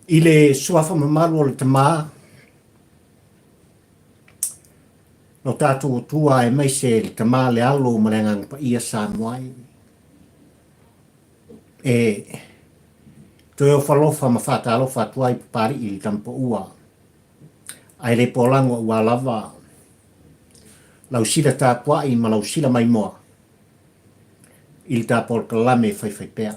I le suafa mamalu o le Tama, lo tatou Atua aemaise le Tama, le Alo ma le Agaga Paia Samoa e, e toe ofalofa ma faatalofa atu ai Papali'i i le Tamapaua, ae le polago aua lava lau sila tapuai ma lau sila maimoa i le tapolokalame faifaipea.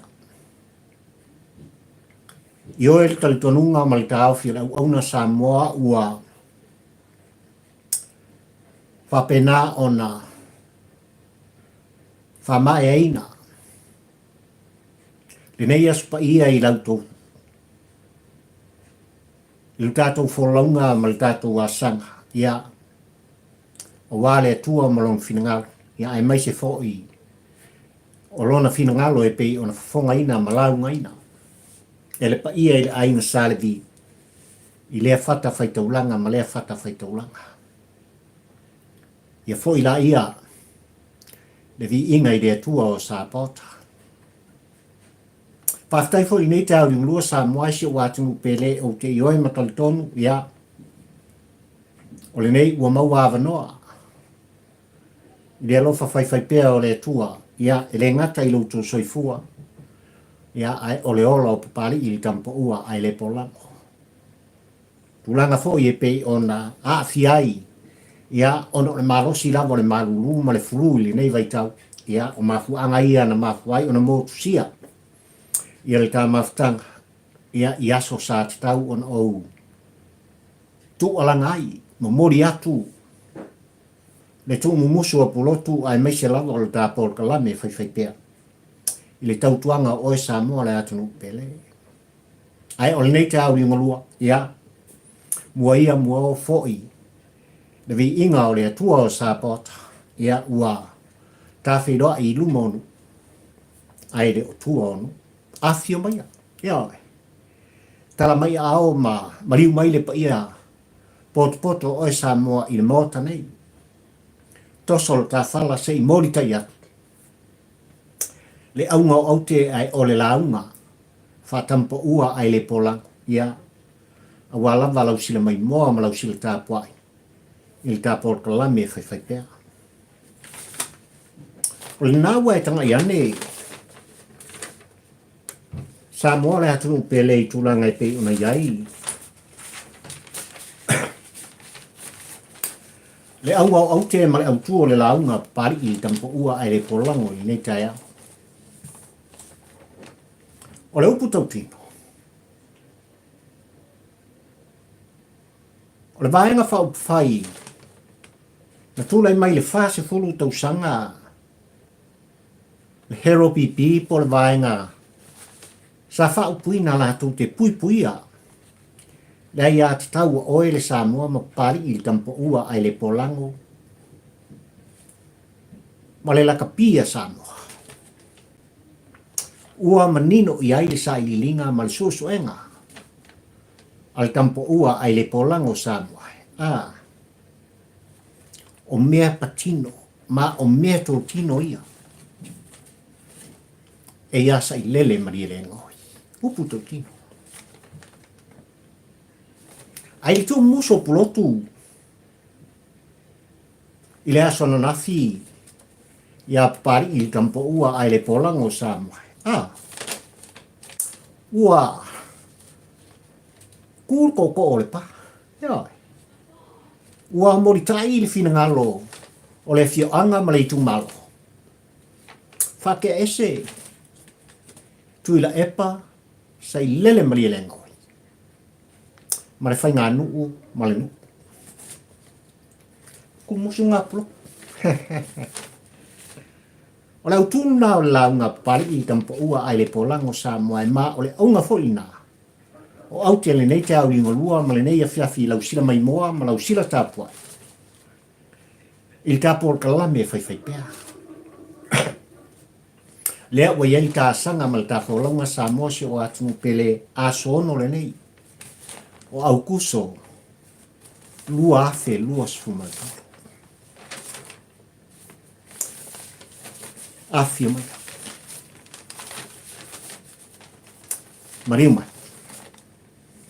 Ioe le talitonuga ma le taofi o le auauna Samoa ua faapena ona faamaeaina lenei aso paia i la outou i le tatou folauga ma le tatou asaga, ia, aua le Atua ma Lona finagalo, ia, aemaise foi o Lona finagalo e pei ona fofogaina ma laugaina e le paia i le aiga Sa Levi i lea fata faitaulaga ma lea fata faitaulaga. Ia foi laia le viiga i le Atua o Sapota. Faafetai foi i lenei taeao liugalua Samoa i si ou atunuu pele ou te ioe ma talitonu, ia, o lenei ua maua avanoa i le alofa faifaipea o le Atua, ia, e le gata i lo outou soifua, ia, ae o le ola o Papali'i i le Tamapaua ae le polago. Tulaga foi e pei ona aafia ai, ia, ona o le malosi lava o le malulu ma le fulu i lenei vaitau, ia, o mafuaaga ia na mafua ai ona motusia ia le ta mafutaga, ia, i aso sa tatau ona ou tuualaga ai, momoli atu le tuumumusu o Pulotu aemaise lava o le ta polokalame faifaipea i le tautuaga o oe Samoa le atunuu pele. Ae o lenei taeao liugalua, ia, mua ia mua o foi le viiga o le Atua o Sapota, ia, ua tafeiloai i luma o nuu, ae le o tua o nuu. Afifio maia, ioe, tala mai aao ma maliu mai le paia potopoto o oe Samoa i le Maota nei. Toso le tafala se i molitai atu le auga o aute ae o le lauga faatampaua ae le polago, ia, aua lava lau sila maimoa ma lau sila tapuai i le ta polokalame faifaipea. O lena ua e tagai ane Samoa le atunuu pele i tulaga e pei ona i ai le auga o aute ma le autu o le lauga Papali'i i Tamapaua ae le polago i lenei taeao. O le upu tautino, o le Vaega Faaupufai na tulai mai i le 40 tausaga le Hero PP po o le vaega sa faaupuina latou te puipuia le aiatatau a oe le Samoa ma Papali'i le Tamapaua ae le polago ma le lakapi a Samoa. Ua manino i ai le sailiiliga ma le suesuega a le Tamapaua ae le polago Samoa. A o mea patino ma o mea totino ia e ia sailele Malielegaoi. Upu totino. Ai le tuumusu o Pulotu i le aso ananafi ia Papali'i i le Tamapaua ae le polago o Samoa. A, ua kū le tootoo o le pā. Ioe. Ua molitai le finagalo o le afioaga ma le itumalo. Faatea ese Tuilaepa Sailele Malielegaoi ma le faiganuu ma le nuu. Kumusu ngā puloku. O le autu lena o le lauga a Papali'i i Tamapaua ae le polago Samoa e ma o le auga foi lena O aute lenei taeao liugalua ma lenei afiafi i lau sila maimoa ma lau sila tapuai i le ta polokalame faifaipea. Lea ua i ai le taasaga ma le tafolauga Samoa si o atunuu pele aso 6 lenei o Aukuso 2023. Afifio mai. Mariu mai.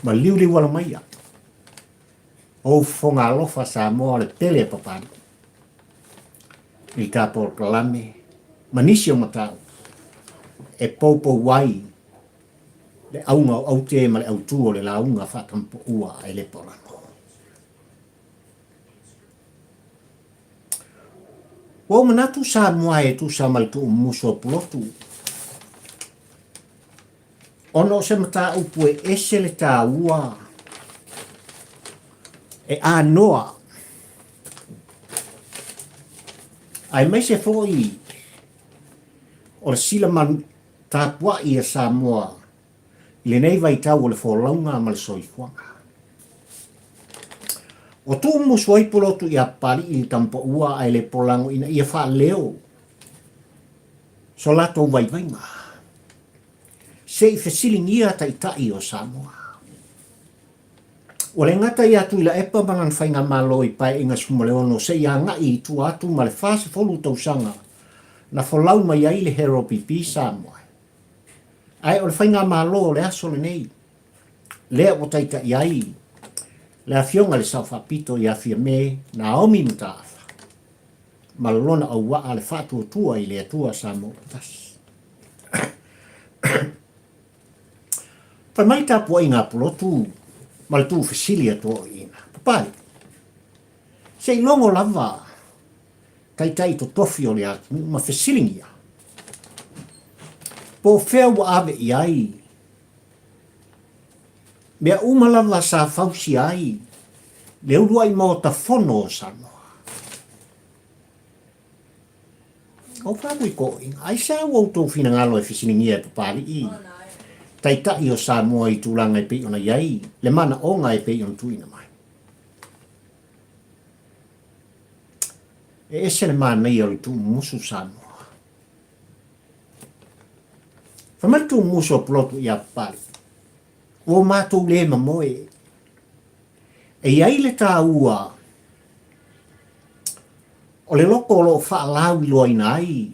Ma liuliu ala maia. Ou fofoga alofa Samoa o le pele a Papalii. I le ta polokalame ma nisi o mataupu e poupou ai le auga o aute ma le autū o le lauga faatamapaua a Elepaolano. Ua ou manatu Samoa e tusa ma le tuumumusu o Pulotu, ona o se mataupu e ese le taua e anoa aemaise foi o le sila tapuai a Samoa i lenei vaitau o le folauga ma le soifuaga. Ua tuumusu ai Pulotu ia Papalii i le Tamapaua ae le polago ina ia faaleo so latou vaivaiga. Se i fesiligia Taitai o Samoa. Ua le gata ia Tuilaepa ma lana faigamalo i Paeaiga 16 se i agai i tua atu ma le 40 tausaga na folau mai ai le Hero PP Samoa. Ae o le faigamalo o le aso lenei, lea ua taitai ai le Afioga i le Sao Faapito ia Fiame Naomi Mataafa ma lona auaa le Faatuatua i le Atua Samoa ua Tasi. Fai mai le tapuaiga a Pulotu ma le tuufesili a Toeaina, Papalii, se i logo lava taitai totofi o le atunuu ma fesiligia po o fea ua ave i ai mea uma lava sa fausia ai le uluai Maota Fono o Samoa. Ou fai i toeaiina, aisea ua outou finagalo e fesiligia e Papalii, Taitai o Samoa i tulaga e pei ona i ai le manaoga e pei ona tuuina mai? E ese le manaia o le tuumusu Samoa. Fai mai le tuumusu a Pulotu ia Papalii, ua o matou le mamoe. E i ai le taua o le loko o lo o faalauiloaina ai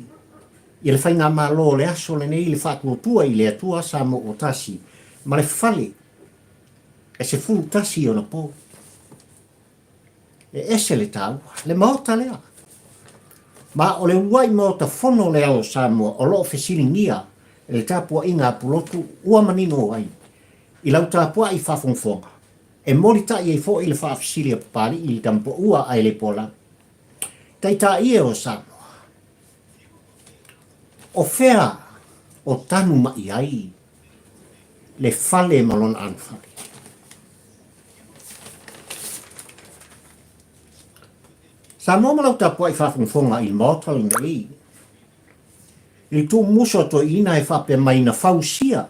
i le faigamalo o le aso lenei le faatuatua i le Atua Samoa ua Tasi ma le fale e 11 ona pou. E ese le taua, le Maota lea. Ma o le uluai Maota Fono lea o Samoa o lo o fesiligia e le tapuaiga a Pulotu ua manino ai i lau tapuai faafogafoga, e molitai ai foi le faafesili a Papalii i le tamapaua ae le polau. Taitai e o Samoa, o fea o tanumai ai le fale ma lona anofale? Samoa ma lau tapuai faafogafoga i le Maota lenei, i le tuumusu a toeaiina e faapea mai na fausia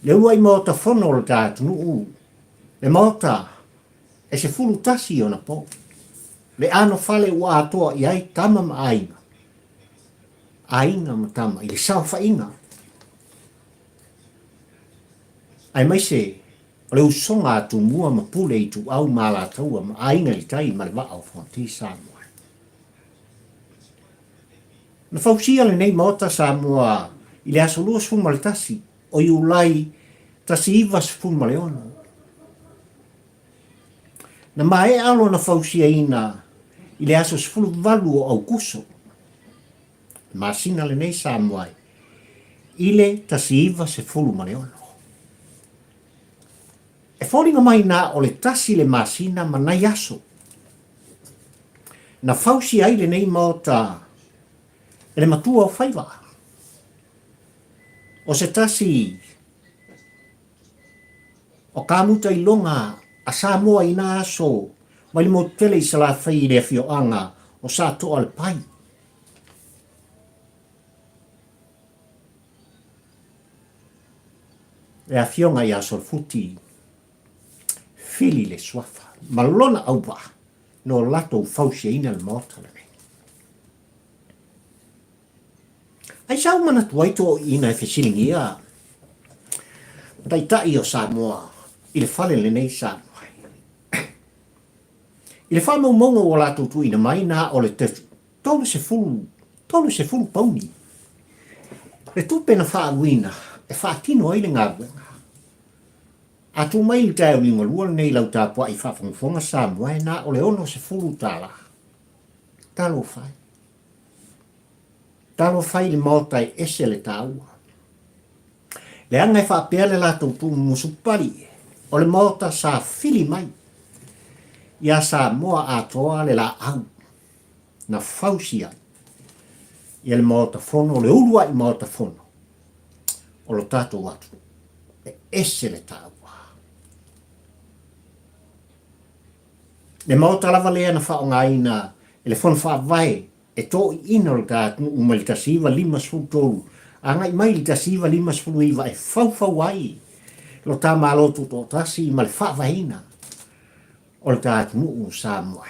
le uluai Maota Fono o le ta atunuu, le Maota e 11 ona pou, le anofale ua atoa i ai tama ma aiga, aiga ma tama i le saofaiga, aemaise O le usoga a Tumua ma Pule Ituau ma Alataua ma Aiga i le Tai ma le Vaa o Fonoti Samoa. Na fausia lenei Maota Samoa i le aso 21 o Iulai 1916. Na maea lona fausiaina i le aso 18 o Aukuso, le masina lenei Samoa i le 1916. E foliga mai na o le tasi le masina ma nai aso. Na fausia ai lenei maota e le matua o faiva. O se tasi o kamuta iloga a Samoa i na aso mai le motu tele i Salafai i le afioaga o Satoa le Pai. Le Afioga ia Solofuti Fili le Suafa ma lona auvaa no latou fausiaina le Maota lenei. Aisea ua manatu ai toeaiina e fesiligia Taitai o Samoa i le fale lenei Samoa? I le faamaumauga ua latou tuuina mai na o le 30, 30 pauni le tupe na faaaluina e faatino ai le galuega. A tuu mai i le taeao liugalua lenei i lau tapuai faafogafoga Samoa e na o le $60. Talofa e. Talofa e i le Maota e ese le taua. Leaga e faapea le latou tuumumusu pali, o le Maota sa fili mai ia Samoa atoa le laau na fausia ai ia le Maota Fono, le uluai Maota Fono o lo tatou atunuu. E ese le taua. Le Maota lava lea na faaaogaina e le Fono Faavae e toiina o le ta atunuu mai le 1953 agai mai le 1959 e faufau ai lo ta Malo Tutoatasi ma le faavaeina o le ta atunuu Samoa.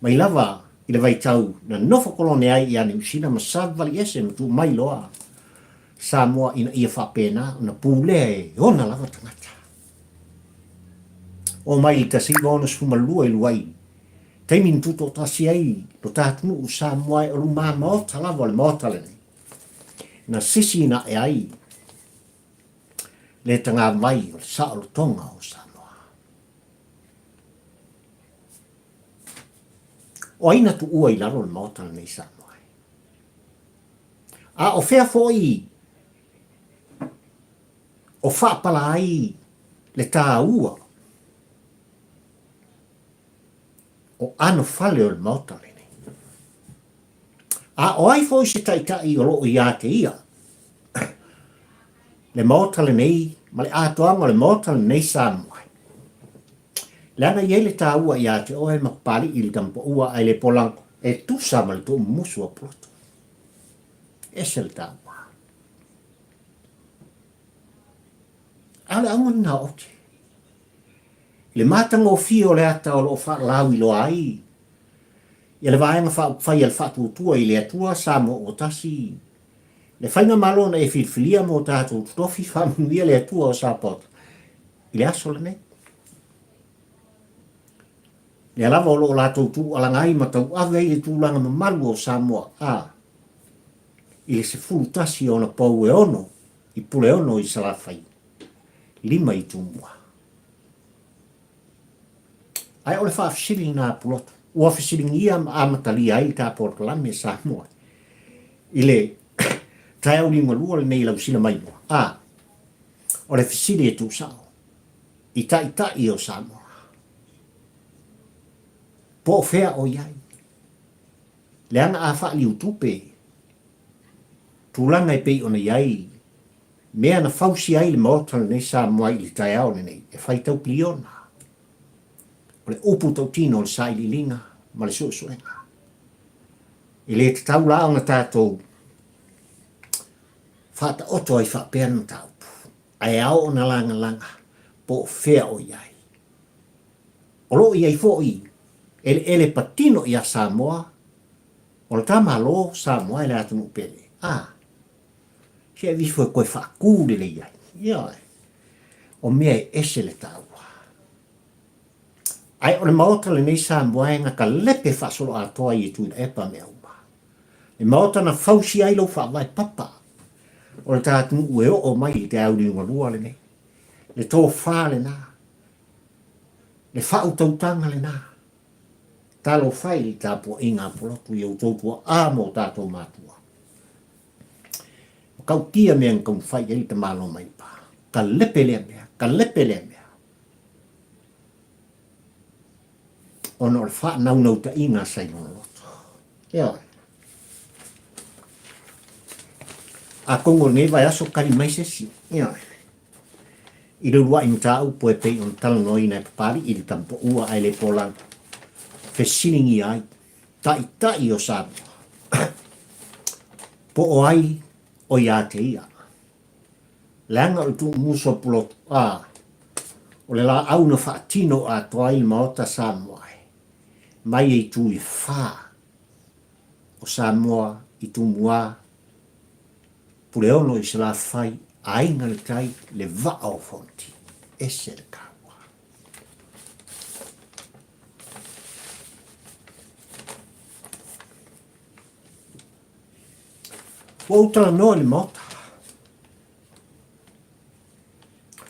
Mai lava i le vaitau na nofo kolone ai ia Niu Sila ma savali ese ma tuu mai loa Samoa ina ia faapena ona pulea e ona lava tagata. Oo mai i le 1962 i luai taimi na tutoatasi ai lo ta atunuu Samoa e o luma maota lava o le maota lenei na sisiina ae ai le tagavai o le saolotoga o Samoa. O ai na tuua i lalo le maota lenei Samoa? A o fea foi o faapala ai le taua o anofale o le Maota lenei. A o ai foi se taitai o lo o ia te ia le Maota lenei ma le atoaga o le Maota lenei Samoa. Leaga e i ai le taua ia te oe ma Papali'i le Tamapaua ae le Polango e tusa ma le tuumumusu o Pulotu. E ese le taua. A o le auga lena o ote. I le matagofie o le ata o lo o faalauiloa ai ia le Vaega Faaupufai a le Faatuatua i le Atua Samoa ua Tasi, le Faigamalo na e filifilia mo tatou totofi faamanuia le Atua o Sapaota i le aso lenei. Lea lava o lo o latou tuualaga ai ma tauave ai le tulaga mamalu o Samoa a i le 11 o ona pou e ono i Puleono i Salafai, lima i Tumua. Ae o le faafesili lena a Pulotu, ua fesiligia ma amatalia ai le ta polokalame Samoa i le taeao liugalua lenei i lau sila maimoa. A, o le fesili e tuusao i taitai o Samoa, po o fea o i ai? Leaga a faaliutupe tulaga e pei ona i ai mea na fausia ai le Maota lenei Samoa i le taeao lenei, e faitau piliona. O le upu tautino o le sailiiliga ma le suesuega. E le tatau la ona tatou faataoto ai faapea le mataupu, ae ao ona lagalaga po o fea o i ai. O lo o i ai foi eleele patino ia Samoa, o le ta Malo Samoa e le atunuu pele. A, se ave ifo e toe faatū lelei ai. Ioe. O mea e ese le taua. Ae o le Maota lenei Samoa e na kalepe faasoloatoa ai e Tuilaepa mea uma. Le Maota na fausia ai lou faavae papa o le ta atunuu e oo mai i le taeao liugalua lenei. Le tofa lena. Le faautautaga lena. Talofa i le tapuaiga a Pulotu i outou tuaa ma o tatou matua. Matautia mea na taumafai i ai le tamaloa mai pa. Kalepe lea mea, kalepe lea mea. Ona o le faanaunautaiga sa i lona loto. Ioe. Atonu o lenei vaiaso tali mai se isi. Ioe. I le uluai mataupu e pei ona talanoaina e Papali'i le Tamapaua ae le Polau, fesiligia ai Taitai o Samoa, po o ai o ia te ia. Leaga o le tuumusu o Pulotu, a, o le laau na faatino atoa ai le Maota Samoa e mai e itu e fa o Samoa i Tumua, Puleono i Salafai, Aiga i le Tai, le Vaa o Fonoti. Ese le taua. Ua ou talanoa i le Maota.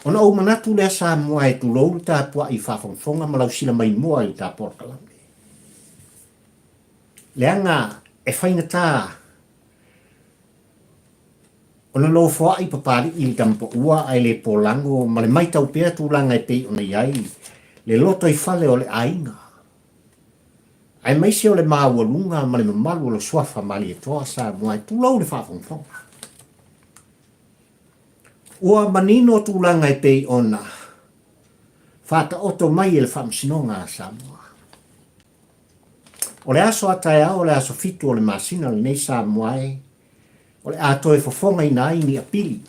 Ona ou manatu lea Samoa e tulou le tapuai faafogafoga ma lau sila maimoa i le ta polokalame. Leaga e faigata ona nofoai Papalii i le tamapaua ae le polago ma le maitau pea tulaga e pei ona i ai le lotoifale o le aiga, aemaise o le maualuga ma le mamalu o le suafa Malietoa Samoa e tulou le faafogafoga. Ua manino tulaga e pei ona faataoto mai e le Faamasinoga a Samoa. O le aso a taeao o le aso 7 o le masina lenei Samoa e, o le a toe fofogaina ai ni apili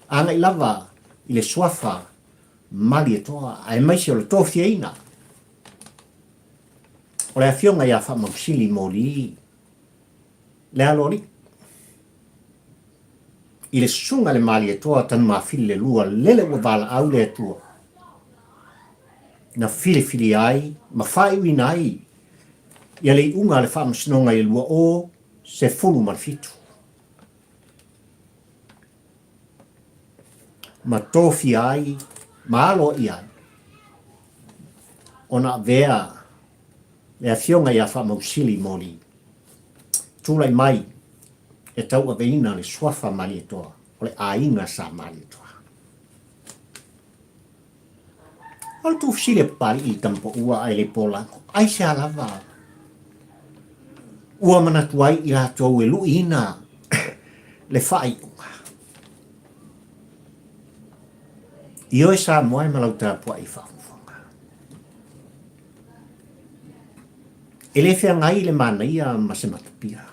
agai lava i le suafa Malietoa aemaise o le tofiaina o le Afioga ia Faamausili Moli le Aloalii i le Susuga i le Malietoa Tanumafili le Lua lele ua valaau le Atua na filifilia ai ma faaiuina ai ia le iuga a le Faamasinoga i le 2017 ma tofia ai ma aloaia ai ona avea le Afioga ia Faamausili Moli tulai mai e tauaveina le suafa Malietoa o le aiga Sa Malietoa. O le tuufesili a Papalii i Tamapaua ae le polago, aisea lava ua manatu ai i latou e luiina le faaiuga? Ioe Samoa e ma lau tapuai faafofoga. E le feagai le manaia ma se matapia.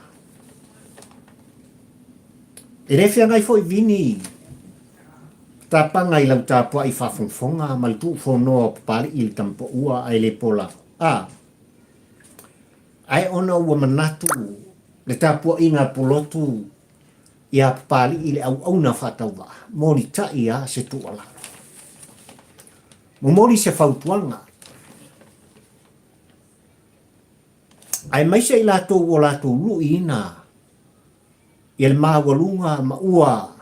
E le feagai foi vini tapaga i lau tapuai faafogafoga ma le tuufonoa o Papalii i le tamapaua ae le pola a. Ae ona ua manatu le tapuaiga a Pulotu iā Papalii le auauna faatauvaa, molitai a se tuualalo. Momoli se fautuaga. Aemaise i latou ua latou luiina ia le maualuga ma ua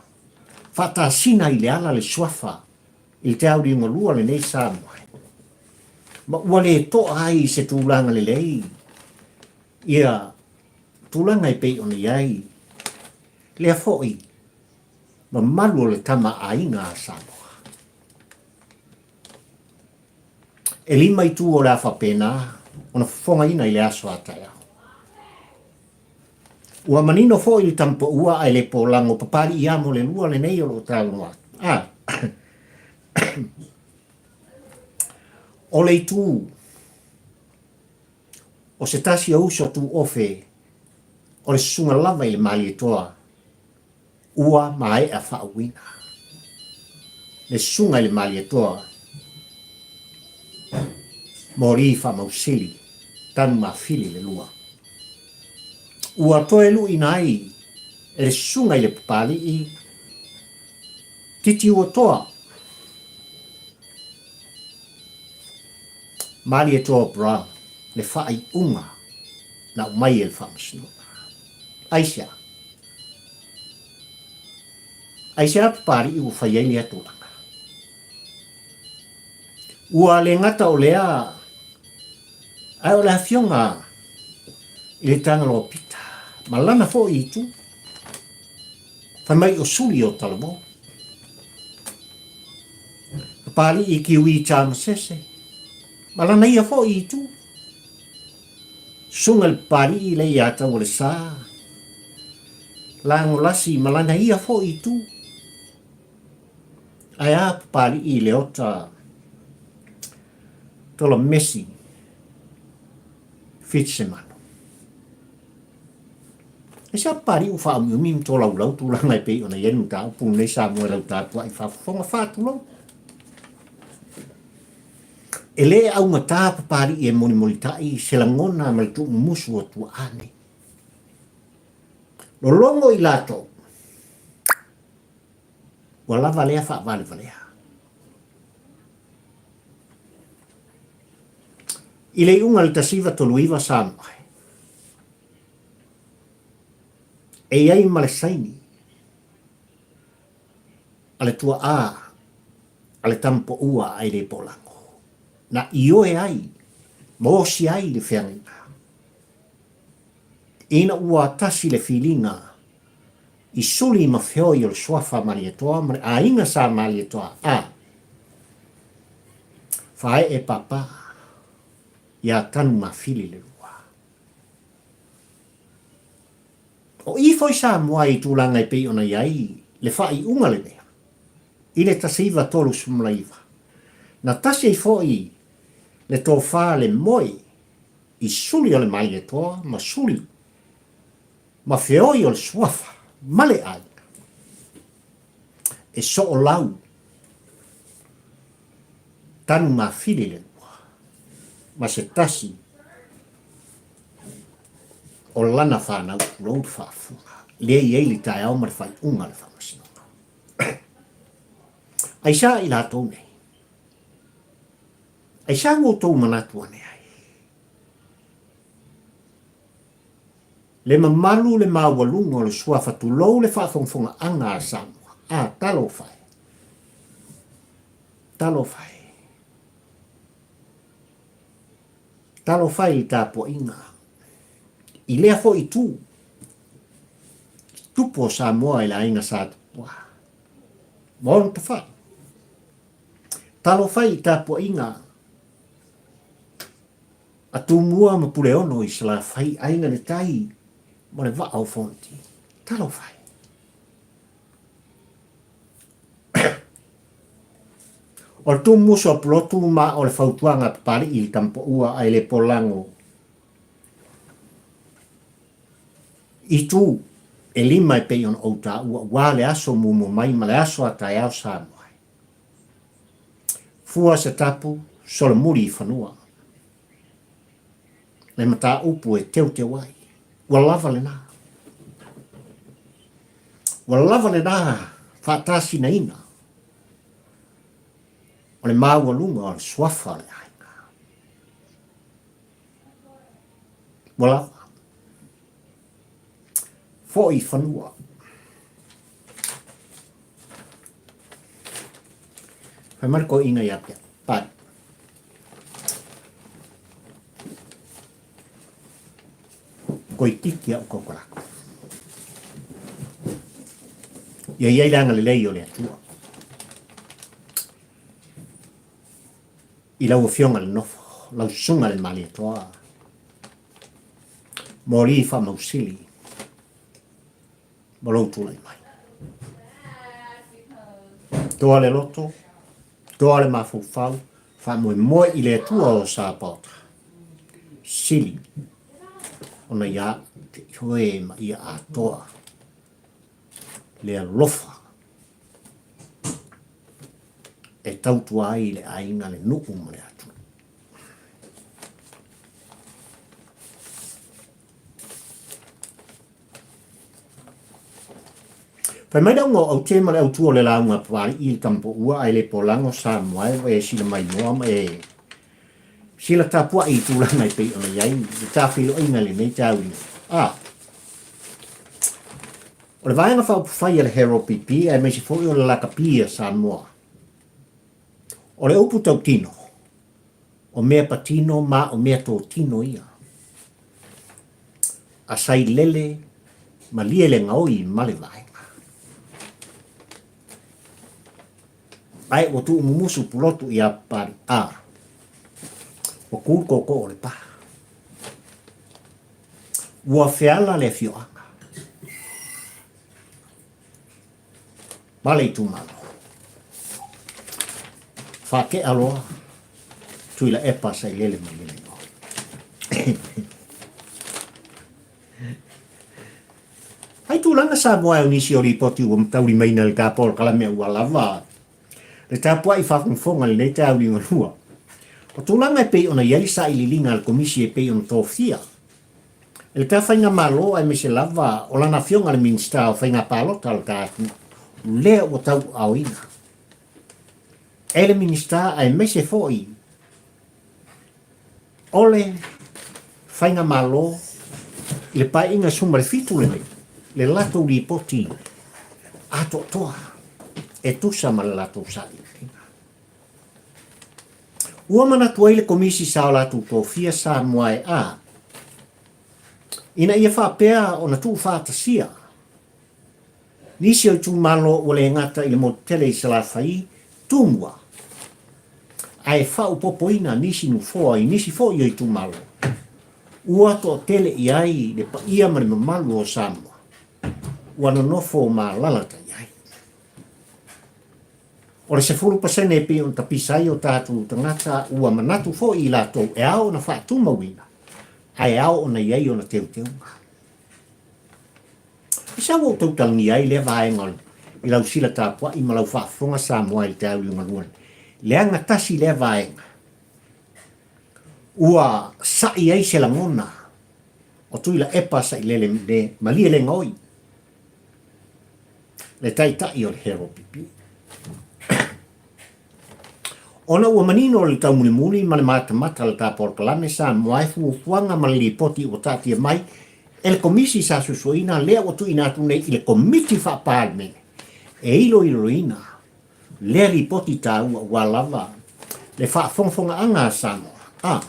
faatasina i le ala le suafa i le teauliugalua lenei Samoa ma ua le toa ai i se tulaga lelei ia tulaga e pei ona i ai lea foi mamalu o le tama aiga a Samoa. E lima itu o le a faapena ona fofogaina i le aso a taeao. Ua manino foi le tamapaua ae le polago Papalii amo le lua lenei o lo o talanoa atu. A o le itu o se tasi o uso tuofe o le susuga lava i le Malietoa Ua maea faauuina le Susuga i le Malietoa Moli Faamausili Tanumafili le Lua. Ua toe luʻina ai e le Susuga i le Papalii Titiuatoa Malietoa Brown le faaiuga na aumai e le Faamasinoga. Aisea? Aisea Papalii ua fai ai lea tulaga? Ua le gata o lea, ae o le afioga i le Tagaloa Pita, ma lana foi itu, fai mai o suli o Talavou. Papalii Kiwi Tamasese, ma lana ia foi itu. Susuga i le Papalii lea ia Taualesa, Lagolasi ma lana ia foi itu. Ae a Papalii i Leota Tolamesi Fitisemanu. E se a Papalii ua faaumiumi ma tolaulau tulaga e pei ona i ai le mataupu lenei Samoa i lau tapuai faafofoga faatulou. E le augata Papalii e molimolitai se lagona ma le tuumumusu o tuaa nei. Lologo i latou, ua lava lea faavalevalea. I le iuga o le 1939 Samoa, e i ai ma le saini a le tuaa a le tamapoua ae le polago, na ioe ai ma osi ai le feagaiga. Ina ua tasi le filiga i suli ma feoi o le suafa Malietoa ma le aiga sa Malietoa a Faee Papa iā Tanumafili le lua. O i foi Samoa i tulaga e pei ona i ai le faaiuga lenei i le 1939, na tasi ai foi le tofa le moe i suli o le Malietoa ma suli ma feoi o le suafa ma le aiga e soolau Tanumafili le lua ma se tasi o lana fanau tulou le faafofoga lea i ai le taeao ma le faaiuga o le faamasinoga. Aisea i latou nei? Aisea ua outou manatu ane ai? Le mamalu le maualuga o le suafa tulou le faafogafogaaga a Samoa. A, talofa e. Talofa e. Talofa e i le tapuaiga i lea foi itu i tupu o Samoa i le aiga Sa Tupua ma ona tafai. Talofa e i tapuaiga a Tumua ma Puleono i Salafai, Aiga i le Tai ma le Vaa o Fonoti. Talofa e. O le tumusu a Pulotu ma o le fautuaga a Papali'i i le tamapoua ae le polago i tu e lima e pei ona ou taua ua le aso muamua mai ma le aso a taeao Samoa. Fua se tapu solomuli i fanua. Le mataupu e teuteu ai. Ua lava lena. Ua lava lena faatasinaina o le maualuga o le suafa o le aiga. Ua lava. Foi i fanua. Fai mai le toeaina ia te au, Pari. Toeitiiti au taukalaka. Ia i ai le agalelei o le Atua. I lau Afioga i le Nofo, lau Susuga i le Malietoa, moli faamausili ma lou tulai mai. Toa le loto, toa le mafaufau, faamoemoe i le Atua o Sapaota. Sili ona ia te ioe ma ia atoa le alofa e tautua ai le aiga, le nuu ma le atunuu. Fai mai le auga o Aute ma le autu o le lauga a Papali'i i le tamapoua ae le polago Samoa e ua e sila maimoa ma e sila tapua'i i tulaga e pei ona i ai le tafeiloaiga i lenei taeao A O le Vaega Faaupufai a le Herald PP aemaise foi o le Lakapi a Samoa. O le upu tautino, o mea patino ma o mea totino ia. A sailele malie le gaoi ma le vaega. Ae ua tuumumusu pulotu iā Papali a ua kū le tootoo o le pā. Ua feala le afioaga ma le itumalo. Faatea loa Tuilaepa Sailele Malielegaoi. Ai tulaga Samoa e o nisi o lipoti ua mataulimaina i le ta polokalame ua lava le tapuai faafogafoga i lenei taeao liugalua. O tulaga e pei ona i ai le sailiiliga a le Komisi e pei ona tofia e le ta Faigamalo aemaise lava o lana Afioga le Minisita o Faiga Palota o le ta atunuu lea ua tauaaoina e le Minisita aemaise foi o le Faigamalo i le Paeaiga 17 lenei le latou lipoti atoatoa e tusa ma le latou sailiiliga. Ua manatu ai le Komisi sa o latou tofia Samoa e a, ina ia faapea ona tuufaatasia nisi o itumalo ua le gata i le motu tele i Salafai, Tumua, ae faaopopoina nisi nofoa i nisi foi o itumalo ua toatele i ai le paia ma le mamalu o Samoa ua nonofo ma alalata i ai. O le 10% e pei ona tapisa ai o tatou tagata ua manatu foi i latou e ao ona faatumauina ae ao ona i ai ona teuteuga. Aisea ua outou talagia ai lea vaega o le i lau sila tapuai ma lau faafofoga Samoa i le taeao liugalua lenei? Leaga tasi lea vaega ua sa'i ai se lagona o Tuilaepa Sailele le Malielegaoi, le taitai o le HRPP. Ona ua manino le taumulimuli ma le matamata a le ta polokalame Samoa e fuafuaga ma le lipoti ua taatia mai e le Komisi sa suesueina lea ua tuuina atu nei i le Komiti Faa-Palemene e iloiloina lea lipoti taua aua lava le faafogafogaaga a Samoa a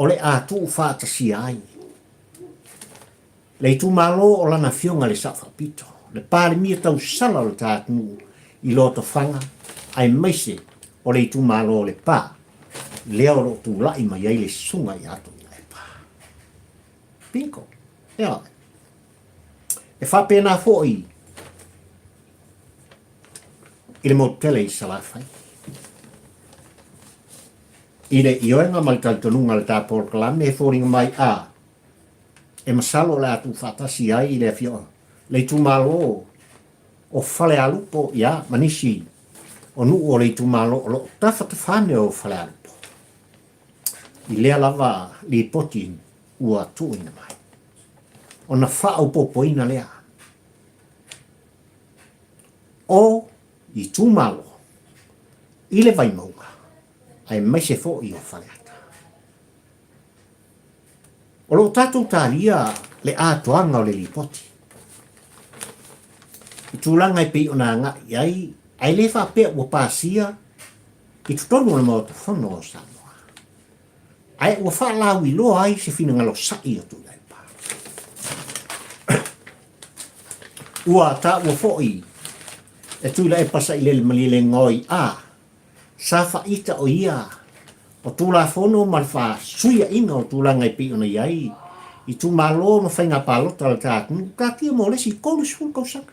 o le a tuufaatasia ai Le itumalo o lana afioga i le Sao Faapito, le Palemia tausala o le ta atunuu i Lotofaga aemaise o le itumalo o Lepa, lea o lo o tulai mai ai le Susuga ia Tuilaepa. Bingo! Ioe. E faapena foi i le motu tele i Salafai. I le ioega ma le talitonuga o le ta polokalame e foliga mai a E masalo o le a tuufaatasi ai le afioaga, le itumalo o Falealupo, ia, ma nisi o nuu o le itumalo o lo o tafatafane o Falealupo. I lea lava lipoti ua tuuina mai, ona faaopoopoina lea o itumalo i le Vaimauga aemaise foi o Faleata. O lo o tatou talia le atoaga o le lipoti i tulaga e pei ona agai i ai, ae le faapea ua pasia i totonu o le Maota Fono o Samoa, ae ua faalauiloa ai se finagalo sa'i o Tuilaepa. Ua taua foi e Tuilaepa Sailele Malielegaoi a Sa faaita o ia o Tulafono ma le faasuiaiga o tulaga e pei ona i ai itumalo ma faiga palota a le ta atunuu, taatia mo le isi 30 tausaga.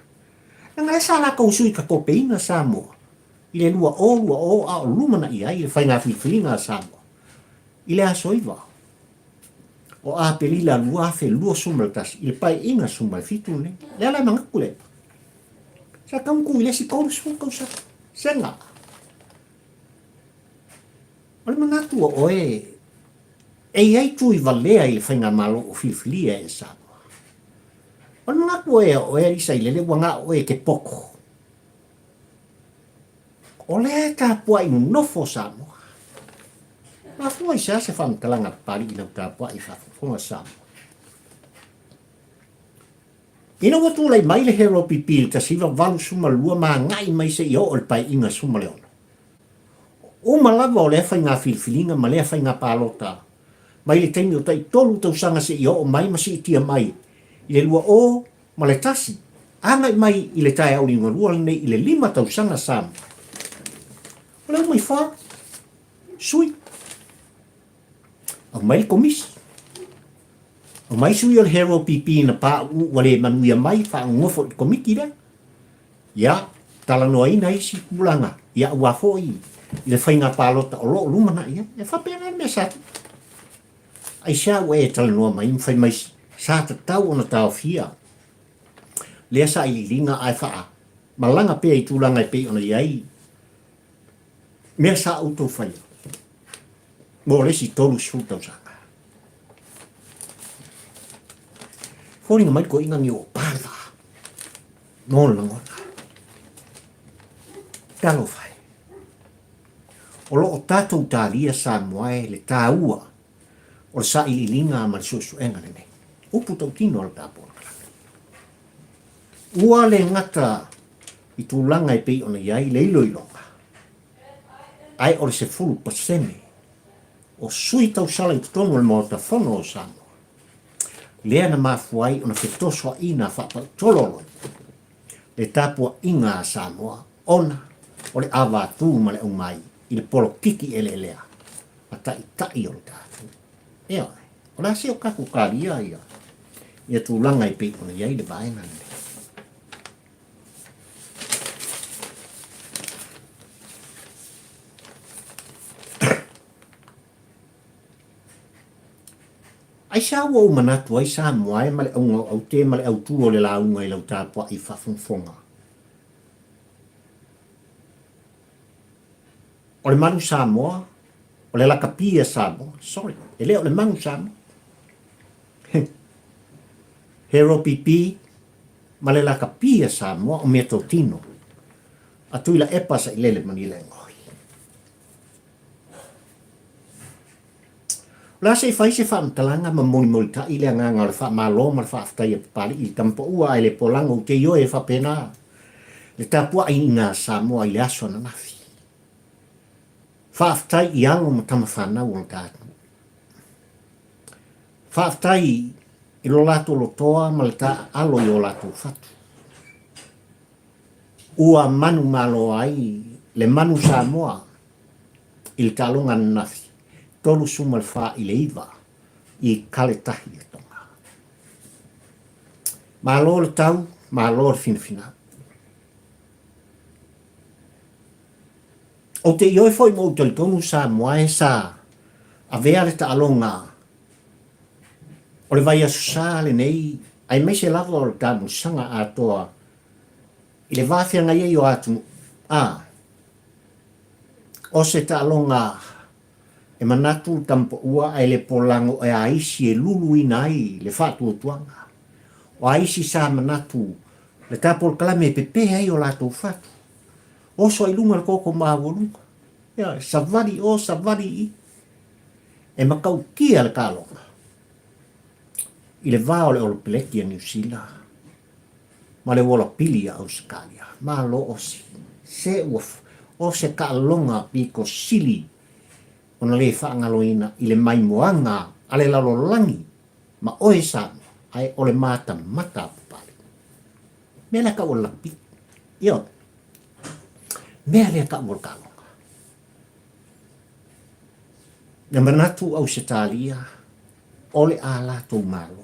Leaga lea sa latou sui tatopeina Samoa i le 2020 a o lumanai ai le faiga filifiliga a Samoa i le aso 9 o Aperila 2021 i le Paeaiga 17 lenei. Lea la e manatu le Sa tau tu i le isi 30 tausaga. Sega. O le manatu o oe, e i ai tui valea i le faigamalo o filifilia e Samoa. O le manatu o ea o oe alii Sailele ua na o oe e te poto. O lea e tapuai nonofo Samoa. Mafua i se a se faamatalaga Papalii i lau tapuai faafofoga Samoa. Ina ua tulai mai le HRPP i le 1982 ma agai mai seia oo i le Paeaiga 16, uma lava o lea faiga filifiliga ma lea faiga palota mai le taimi o tai tolu tausaga seia oo mai ma siitia mai i le 2001, agai mai i le taeao liugalua lenei i le lima tausaga Samoa. O le uma i fa sui. Aumai le komisi. Aumai sui o le HRPP na pauu ua le manuia mai, faanonofo i le komiti lea. Ia, talanoaina isi tulaga, ia aua foi i le faiga palota o lo o lumanai ai. E faapena le mea sa tupu. Aisea ua e talanoa mai ma fai mai sa tatau ona taofia lea sailiiliga ae faa malaga pea i tulaga e pei ona i ai mea sa outou faia mo le isi 30 tausaga. Foliga mai le toeaina ni o pa le vaa. No le lagona. Talofa e. O lo o tatou talia Samoa e le taua o le sailiiliga ma le suesuega lenei. Upu tautino a le ta polokalame. Ua le gata i tulaga e pei ona i ai le iloiloga. Ae o le 10% o sui tausala i totonu o le Maota Fono o Samoa, lea na mafua ai ona fetosoaina faapautolo le tapuaiga a Samoa ona o le avatū ma le aumai i le polokiki eleelea a taitai o le tatou. Ioe, o le a se o tatou talia ia, ia tulaga e pei ona i ai le vaega lenei. Aisea ua ou manatu ai Samoa e ma le auga o aute ma le autū o le lauga i lau tapuai faafogafoga? O le manu Samoa, o le lakapi a Samoa, sorry, e le o le manu Samoa. He ropipi ma le lakapi a Samoa o meatotino a Tuilaepa Sailele Malielegaoi. O le a se i fai se faamatalaga ma molimolitai le agaga o le faamalo ma le faafetai a Papalii i le tama paua ae le polago ou te ioe e faapena le tapuaiga a Samoa i le aso ananafi. Faafetai i alo ma tama fanau o le ta atunuu. Faafetai i lo latou lotoa ma le taaalo i o latou fatu. Ua manumalo ai le manu Samoa i le taaloga ananafi 34-9 i Kaletahi a Tonga. Malo le tau, malo le finafinau. Ou te ioe foi ma ou talitonu Samoa e sa avea le taaloga o le vaiaso sa lenei aemaise lava o le taamilosaga atoa i le va feagai ai o atunuu a O se taaloga e manatu le tama paua ae le polago e a isi e luluina ai le faatuatuaga. O a isi sa manatu le ta polokalame e pepe ai o latou fatu. Oso ai luga le koko maualuga. Ioe, savali o, savali i. E matautia le taaloga i le va o le Olopeleki a Niu Sila ma le uola pili a Ausetalia. Malo osi. Se ua o se taaloga pito sili ona le faagaloina i le maimoaga a le lalolagi ma oe Samoa, ae o le matamata a Papalii. Mea lea tau o le lakapi. Ioe. Mea lea tau o le taaloga. Na manatu Ausetalia o le a latou Malo.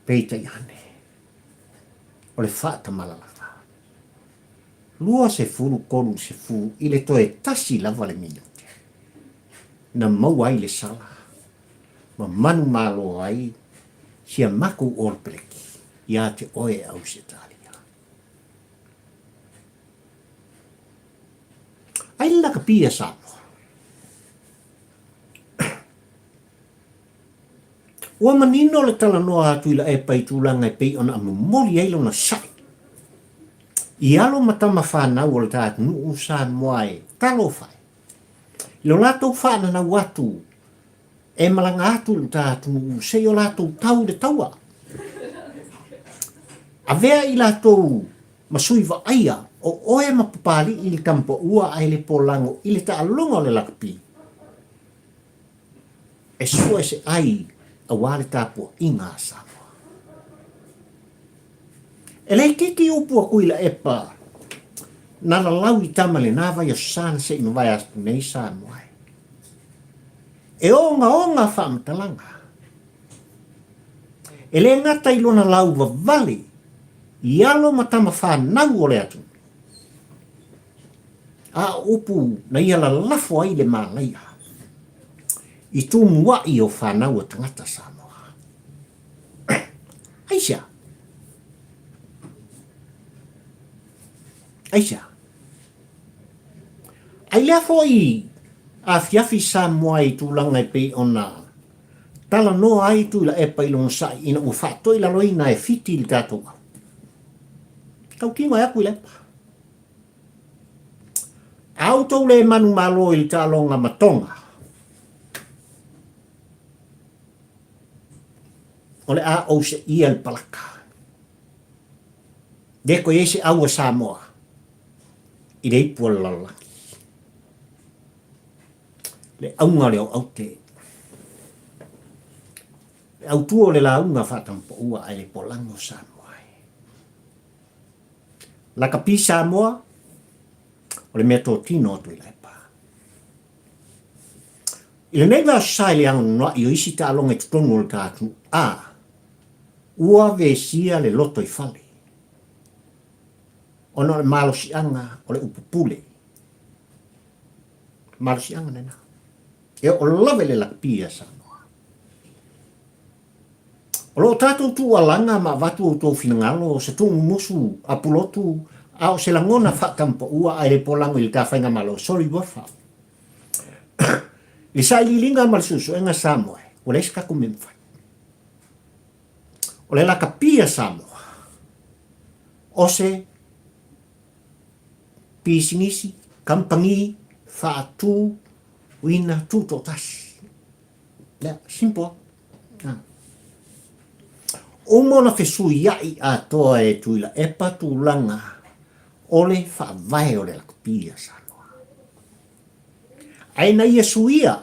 Peitai ane, o le faatamalalaga. 20, 30 i le toe tasi lava le minute na maua ai le sala ma manumalo ai si a matou All Black ia te oe e Ausetalia. Ai le lakapi a Samoa. Ua manino le talanoa a Tuilaepa i tulaga e pei ona momoli ai lona sa'i i alo ma tama fanau o le ta atunuu Samoa e talofa ai i lo latou faananau atu e malaga atu i lo ta atunuu se i o latou tau i le taua. Avea i latou ma sui vaaia o oe ma Papalii i le tama paua ae le polago i le taaloga o le lakapi. E sue se ai aua le tapuaiga a Samoa. E le itiiti upu a Tuilaepa na lalau i tama lena vaiaso sa na se i mavae atu nei Samoa e. E ogaoga faamatalaga. E le gata i lona lau vavale i alo ma tama fanau o le atunuu, A o upu na ia lalafo ai le mālaia i tumuaʻi o fanau a tagata Samoa. Aisea? Aisea? Ai lea foi afiafi Samoa i tulaga e pei ona talanoa ai Tuilaepa i lona saʻi ina ua faatoilaloina e Fiti le tatou au. Tautino ai atu i Lepa. A outou le manumalo i le taaloga ma Tonga, o le a ou seia le palaka. Le koe ai se au a Samoa i le ipu o le lalolagi. Le auga o le aute. Le autu o le lauga faatamapaua ae le polago Samoa e. Lakapi Samoa, o le mea totino atu i Laepa. I lenei vaosa i le anoanoai o isi taaloga i totonu o le ta atunuu, a ua vesia le loto i fale ona o le malosiaga o le upu pule. Malosiaga lena. E oo lava i le lakapi a Samoa. O lo o tatou tuualaga ma avatu outou finagalo o se tuumumusu a Pulotu a o se lagona faatampaua ae le polago i le ta faigamalo. Sorry Wofa. I le sailiiliga ma le suesuega Samoa, ua leai se tatou mea mafai. O le lakapi a Samoa, o se pisinisi, kamupani, faatu, uina, tutoatasi. Lea, simple. Ah. Uma ona fesuia'i atoa e Tuilaepa tulaga o le faavae o le lakapi a Samoa. Ae na ia suia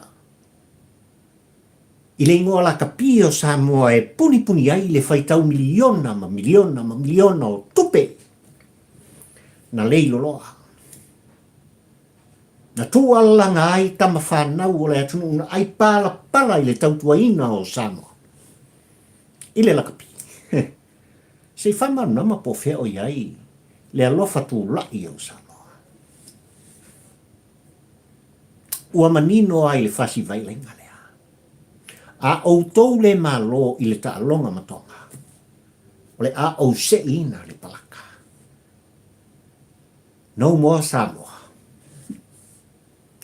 i le igoa lakapi o Samoa e punipuni ai le faitau miliona ma miliona ma miliona o tupe na lei loloa. Na tuualalaga ai tama fanau o le atunuu na ai palapala i le tautuaina o Samoa i le lakapi. Se i faamalamalama po o fea o i ai le alofa tulai o Samoa. Ua manino ai le fasi vailaiga lea. A outou le malo i le taaloga ma Toga, o le a ou seʻiina le palaka. No more Samoa.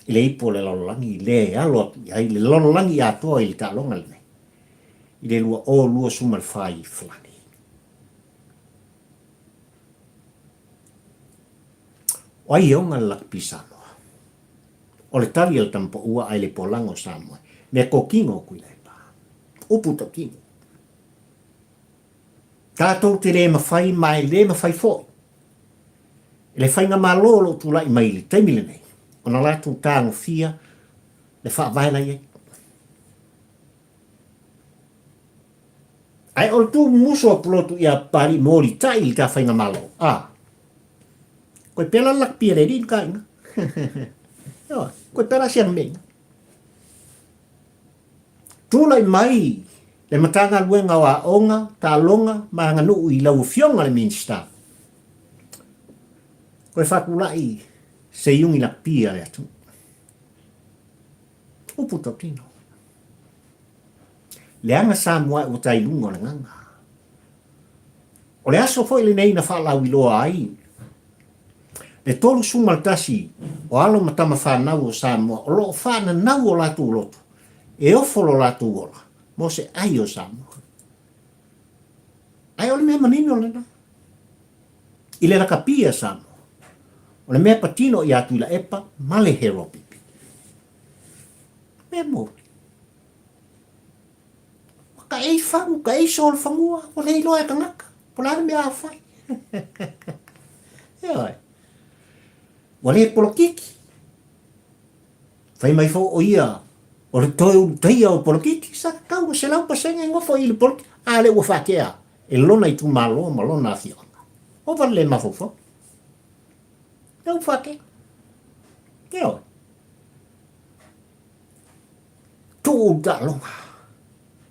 I le ipu o le lalolagi le alo atu i ai le lalolagi atoa i le taaloga lenei i le 2024 i Falani. O ai e ona le lakapi Samoa? O le tali a le tamapaua ae le polaga o Samoa. Mea tokino o Tuilaepa. Upu tokino. Tatou te le mafai ma e le mafai foi e le faigamalo o lo o tulai mai i le taimi lenei ona latou tagofia le faavae la i ai. Ae o le tuumumusu o Pulotu ia Papalii molitai i le ta faigamalo, a koe pea la le lakapi a le alii ma ka ina. Koe pea la siana mea ina. Tulai mai le Matagaluega o Aoga, Taaloga ma Aganuu i lau Afioga le Minisita, koe faatulai se iugi lakapi a le atunuu. Upu tautino. Leaga Samoa ua tai luga o le gaga. O le aso foi lenei na faalauiloa ai le 31 o alo ma tama fanau o Samoa o lo o faananau o latou loto e ofo lo latou ola mo se ai o Samoa. Ae o le mea manino lena. I le lakapi a Samoa, o le mea patino ia Tuilaepa ma le Heropipi. Mea moni. Ua ka ei fagu, ka ei so le fanua, ua le iloa e tagata, po o le a le mea a fai. Ioe. Ua le polokiki. Fai mai foi o ia, o le toe ulutaia o polokiki, sa tatau ua 100% e nofo i le polokiki, a lea ua faatea e lona itumalo ma lona afioaga. Ova le le mafaufau. Lea ua faatea. Ioe. Tuu taaloga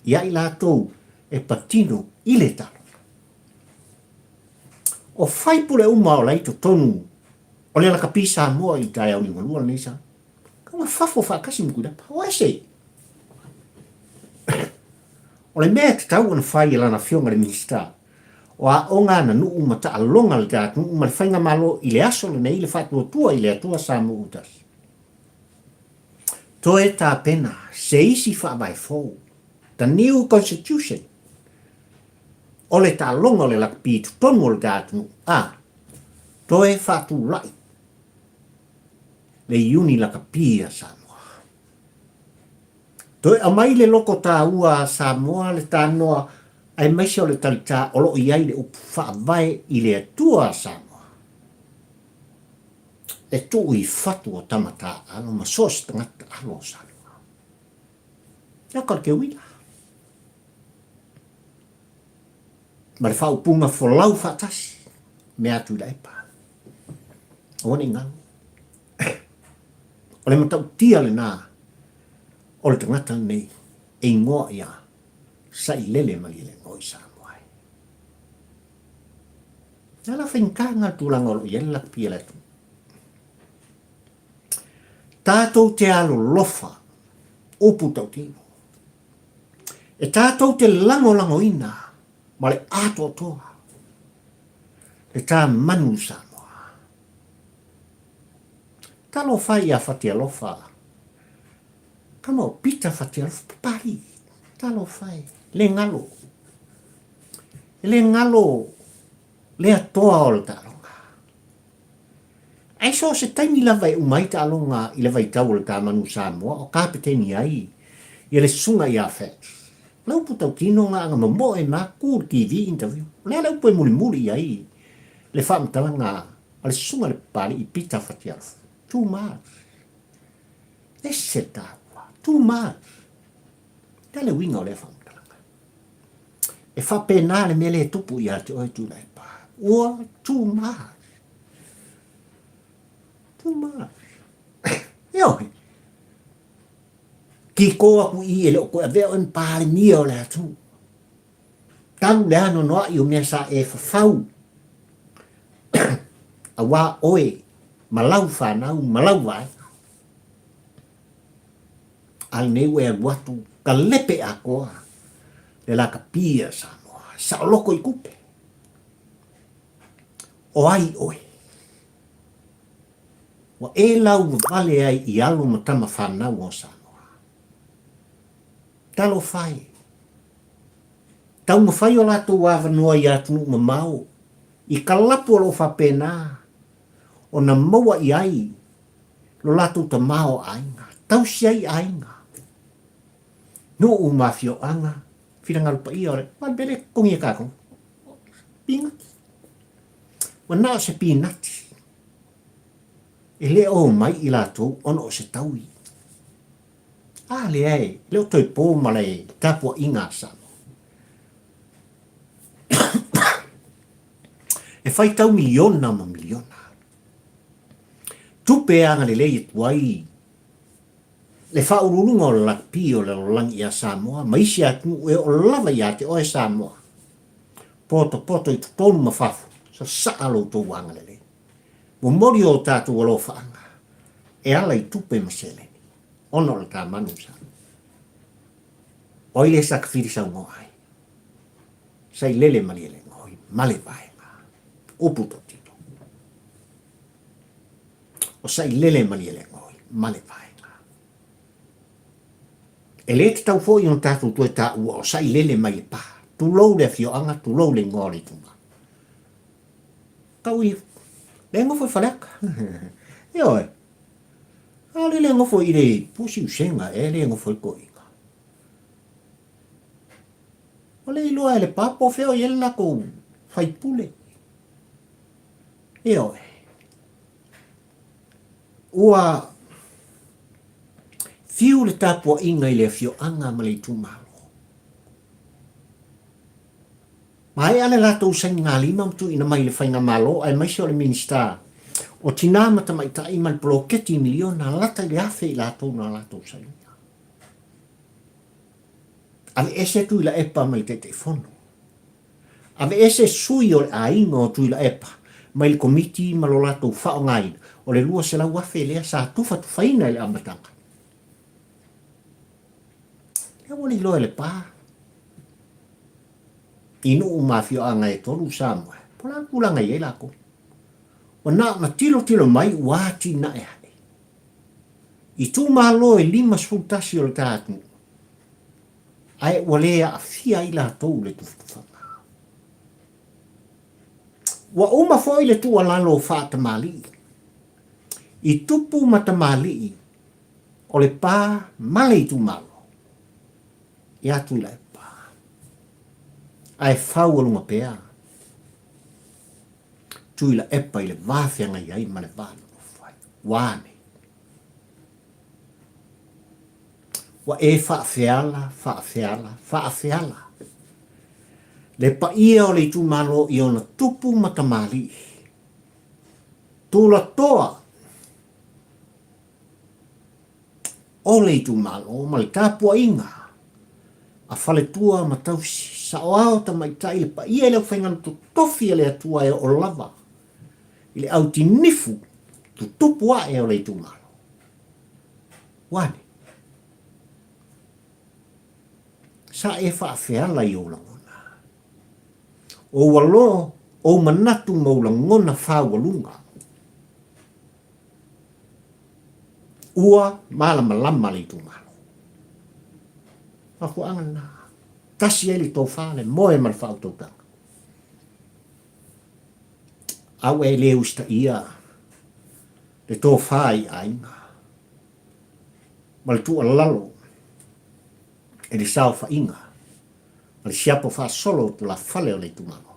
ia i latou e patino i le taaloga. O faipule uma o la i totonu o le lakapi Samoa i le taeao liugalua lenei sa. Kaua fafo faatasi ma Tuilaepa. O ese. O le mea e tatau ona fai e lana afioga i le Minisita o Aoga Aganuu ma Taaloga a le Atunuu ma le Faigamalo i le aso lenei le faatuatua i le Atua Samoa ua tasi. Toe tapena se isi faavae fou, the new constitution, o le taaloga o le lakapi i totonu o le atunuu, a toe faatulai le iuni lakapi a Samoa. Toe aumai le loko taua a Samoa le tanoa aemaise o le talitā o lo o i ai le upu faavae i le Atua a Samoa. E tuu i fatu o tama taaalo ma so o se tagata alo o Samoa. Ia ka o le keuila. Ma le faaupuga folau faatasi, mea a Tuilaepa. Aua ne i galo. O le matautia lena o le tagata lenei e igoa ia Sailele Malielegaoi Samoa e. O le a la faigata lena le tulaga o lo o i ai le lakapi a le atunuu. Tatou te alolofa, upu tautino. E tatou te lagolagoina ma le atoatoa le tā manu Samoa. Talofa ia Fatialofa, tama o Pita Fatialofa, papalii, talofa e, le galo. E le galo le atoa o le taaloga. Ae so o se taimi lava e uma ai taaloga i le vaitau o le Tamanu Samoa o kapeteni ai ia le susuga ia Fats. O le upu tautino nga aga momoe ma ku le TV interview. O le a le upu e mulimuli i ai le faamatalaga a le susuga i le Papali'i Peter Fatialofa. Too much. Ese le taua. Too much. O le a le uiga o lea faamatalaga? E faapena le mea lea e tupu ia te oe Tuilaepa. Ua too much. Too much. Ioe. Kiko aku i e le o koe avea oe ma Palemia o le atunuu. Talu le anoanoai o mea sa e fafau auā oe ma lau fanau ma lau vaega. A lenei ua e alu atu ka lepe atoa le lakapi a Samoa, saoloko i tupe. O ai oe? Ua e lauwawale ai i alo ma tama fanau o Samoa. Talofa e! Taumafai o latou avanoa i atunuu mamao i ka lapu o lo o faapena ona maua i ai lo latou tamaoaiga, tausi ai aiga, nuu ma afioaga, finagalo paia o le aua le mea lea e totogi e tatou, pinati. Ua na o se pinati e le o mai i latou ona o se taui. A lea e le o toe po ma le tapuaiga a Samoa. E faitau miliona ma miliona. Tupe e agalelei atu ai le faauluuluga o le lakapi o le lalolagi ia Samoa ma isi atunuu e oo lava ia te oe Samoa. Potopoto i totonu ma fafo, sasaa lo outou agalelei. Momoli o tatou alofaaga e ala i tupe ma seleni ona o le tamanu Samoa. O ai le sakafili saunoa ai? Sailele Malielegaoi ma le vaega. Upu tautino. O Sailele Malielegaoi ma le vaega. E le tatau foi ona tatou toe taua o Sailele mai Lepa. Tulou le afioaga, tulou le igoa o le itumalo. Tau i le nofo i Faleata. Ioe. Aole le nofo i le pusi usega e le nofo i toeaina. Ua le iloa e le pa po o fea o i ai le latou faipule. Ioe. Ua fiu le tapuaiga i le afioaga ma le itumalo. Maea le latou sainigalima ma tuuina mai i le Faigamalo aemaise o le Minisita o Tinā ma Tamaitai ma le poloketi miliona lata i le 1000 i latou na latou sainia. Aveese Tuilaepa mai le Taitaifono. Aveese sui o le aiga o Tuilaepa mai le Komiti ma lo latou faaaogaina o le 200,000 lea sa tufatufaina i le amataga. Lea ua liloa e le pa i nuu ma afioaga e tolu Samoa, po o le a le tulaga e i ai latou. Ua na ona tilotilo mai ua atinae ae. Itumalo e 51 o le ta atunuu, ae ua le aafia ai latou i le tufatufaga. Ua uma foi le tuualalo faatamalii i tupu ma tamalii o le pa ma le itumalo ia Tuilaepa, ae faualuga pea Tuilaepa i le va feagai ai ma le va nonofo ai. Ua ane. Ua e faafeala, faafeala, faafeala le paia o le itumalo i ona tupu ma tamalii. Tulatoa o le itumalo ma le tapuaiga a faletua ma tausi, saoao tamaitai le paia i le aufaigalu totofi a le Atua e oo lava i le autinifu tutupu ae o le itumalo. Ua ane? Sa e faafeala i ou lagona. Ou alo, ou manatu ma ou lagona fāualuga. Ua malamalama le itumalo. Mafuaaga lena. Tasi ai le tofa, le moe ma le faautautaga. A ua e le usitaia le tofa i aiga ma le tuualalo i le saofaiga ma le siapo faasolo o tulafale o le itumalo.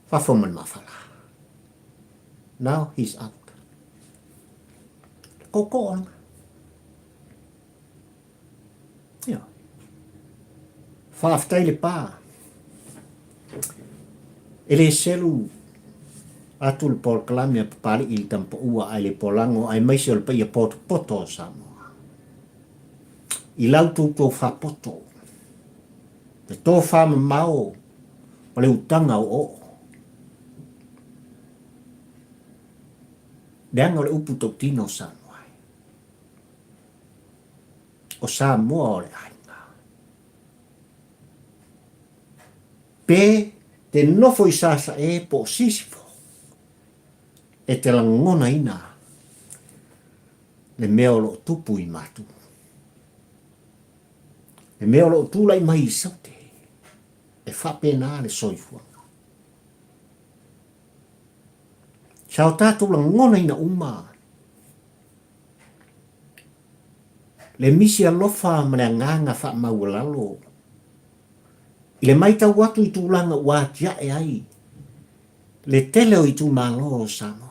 Fafo ma le mafala. Now he's out. Le koko lena. Ia. Faafetai le pa. E le selu atu le polokalame a Papali'i i le Tamapaua ae le Polago aemaise o le paia potopoto o Samoa. I lau toutou faapoto, le tofa mamao ma le utaga oooo. Leaga o le upu tautino o Samoa e. O Samoa o le aiga. Pe te nofo i Sasae po o Sisifo, e te lagonaina le mea o lo o tupu i Matu. Le mea o lo o tulai mai i Saute, e faapena le soifuaga. Sa o tatou lagonaina uma Le misi alofa ma le agaga faamaualalo i le matau atu i tulaga ua atiae ai le tele o itumalo o Samoa.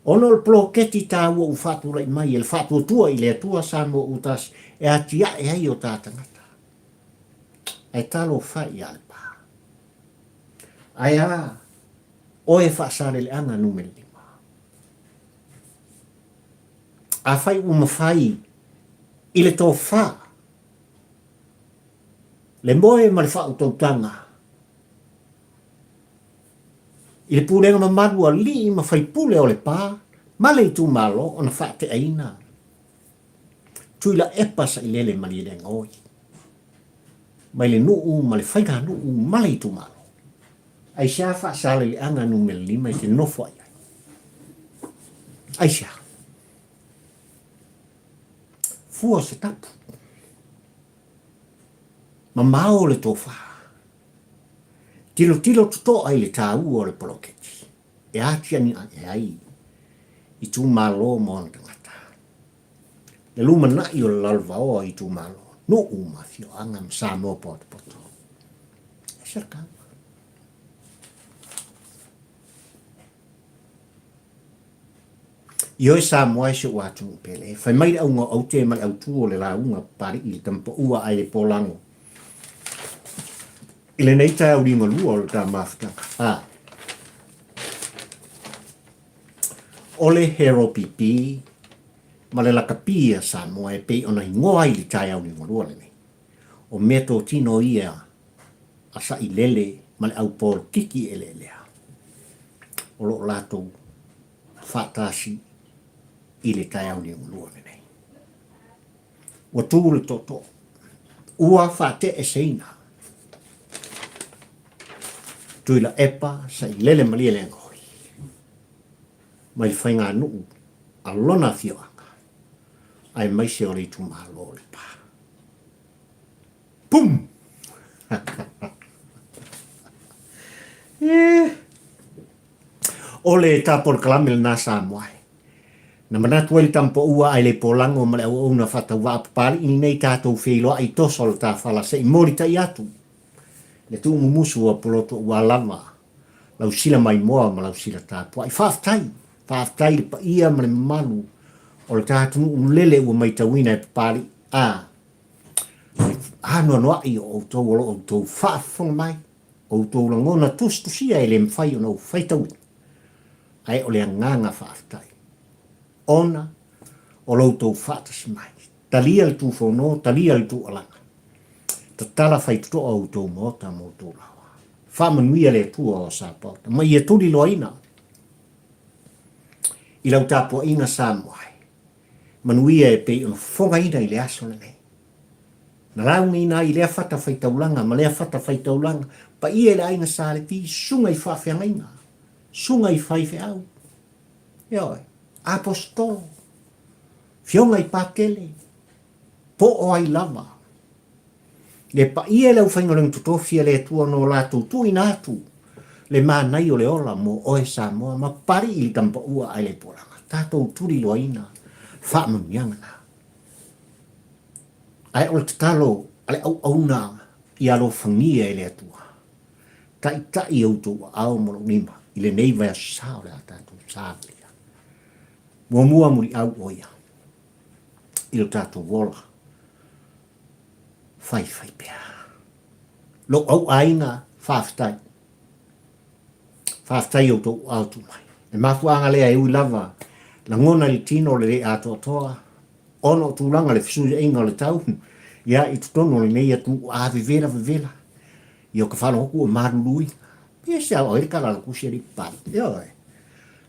Ona o le poloketi taua ua faatulai mai e le Faatuatua i le Atua Samoa ua Tasi e atiae ai o ta tagata. Ae talofa ia Lepa. Ae a oe Faasaleleaga numera 5. Afai ua mafai i le tofa, le moe ma le faautautaga, i le pulega mamalu a alii ma faipule o Lepa ma le itumalo ona faateaina Tuilaepa Sailele Malielegaoi mai le nuu ma le faiganuu ma le itumalo. Aisea Faasaleleaga numera 5 e te nofo ai ai? Aisea? Fua se tapu. Mamao le tofa. Tilotilo totoa i le taua o le poloketi e atiae ai itumalo ma ona tagata. Le lumanai o le lalovaoa o itumalo, nuu ma afioaga ma Samoa potopoto. E se le taua. Ioe Samoa e si ou atunuu pele, fai mai le auga o aute ma le autu o le lauga Papali'i i le tamapaua ae le polago i lenei taeao liugalua o le ta mafutaga. A o le Hero PP ma le lakapi a Samoa e pei ona igoa ai le taeao liugalua lenei. O meatotino ia a Sailele ma le au polokiki eleelea o lo o latou faatasi i le taeao liugalua lenei. Ua tu le tootoo, ua faateeseina Tuilaepa Sailele Malielegaoi mai le faiganuu a lona afioaga aemaise o le itumalo o Lepa. Pum! Eh. O le ta polokalame lena Samoa e. Na manatu ai le tamapaua ae le polago ma le auauna faatauvaa Papali'i lenei tatou feiloai toso le tafala se i molitai atu le tuumumusu o Poloto ua lava lau sila maimoa ma lau sila tapuai. Faafetai! Faafetai i le paia ma le mamalu o le ta atunuu lele ua maitauina e Papali'i. A, le anoanoai o outou o lo o outou faafofoga mai, outou lagona tusitusia e le mafai ona ou faitauina, ae o le agaga faafetai ona o lo outou faatasi mai. Talia le tufono, talia le tuualaga. Tatala faitotoa outou maota ma outou laoa. Faamanuia le Atua o Sapaota, ma ia tuliloaina i lau tapuaiga Samoa e. Manuia e pei ona fofogaina i le aso lenei. Na laugaina ai i lea fata faitaulaga ma lea fata faitaulaga, paia i le aiga Sa Levi, susuga i faafeagaiga, susuga i faifeau, ioe, aposetolo, fioga i Patele, po o ai lava. Le paia i le aufaigaluega totofi a le Atua no latou tuuina atu le manaia o le ola mo oe Samoa ma Papalii i le tamapaua ae le polaga. Tatou tuliloaina faamanuiaga na. Ae o le tatalo a le auauna ia alofagia e le Atua, taitai outou aao ma lou lima i lenei vaiaso sa o le a tatou saolia. Muamua muliau o ia i lo tatou ola faifai pea. Lou au aiga, faafetai. Faafetai i outou aao tuu mai. Le mafuaaga lea e ui lava lagona i le tino le le atoatoa ona o tulaga le fesuiaiga o le tau ia i totonu o lenei atunuu a vevela vevela ia o ka faalogo atu ua maluluina. Ia se ao ai le tala a le tusi alii Papalii. Ioe.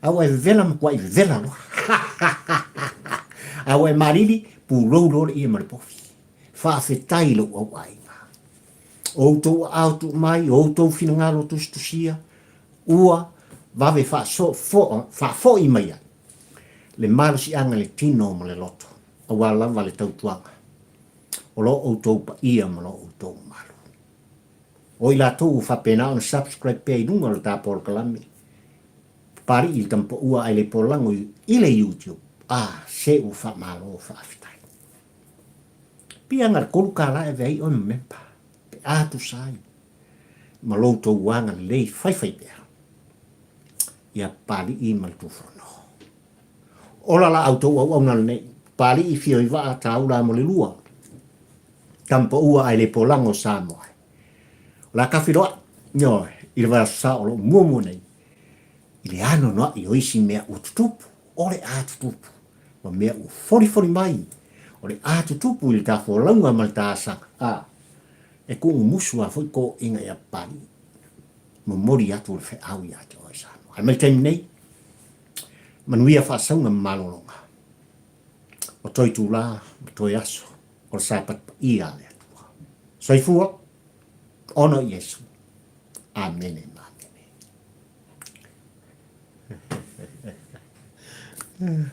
A ua e vevela matuai vevela loa. A ua e malili, pulou loa le ie ma le pofi. Faafetai i lou au aiga. O outou aao tuu mai, o outou finagalo tusitusia, ua vave faafoi mai ai le malosiaga i le tino ma le loto, aua lava le tautuaga o lo outou paia ma lo outou mamalu. O i latou ua faapena ona subscribe pea i luga o le ta polokalame, Papalii i le tamapaua ae le polago i le YouTube, ah, se ua faamalo faafetai. Pia na le $3 e avea ai oe ma member, pe a tusa ai ma lo outou agalelei faifai pea ia Papalii ma le Tufono. Ola la outou auauna lenei, Papalii fio i vaa taula mo le lua, tamapaua ae le polago Samoa. O la tafiloa, ioe, i le vaiaso sa o lo o muamua nei, i le anoanoai o isi mea ua tutupu, o le a tutupu, ma mea ua folifoli mai, o le a tutupu i le ta folauga ma le ta asaga, a, e kuugumusu a foi toʻiga ia Papalii, momoli atu le feau ia te oe Samoa. Ae mai le taimi nei, manuia faasauga ma malologa, o toe itulā ma toe aso o le Sapati paia a le Atua. Soifua, ona o Iesu. Amene ma amene.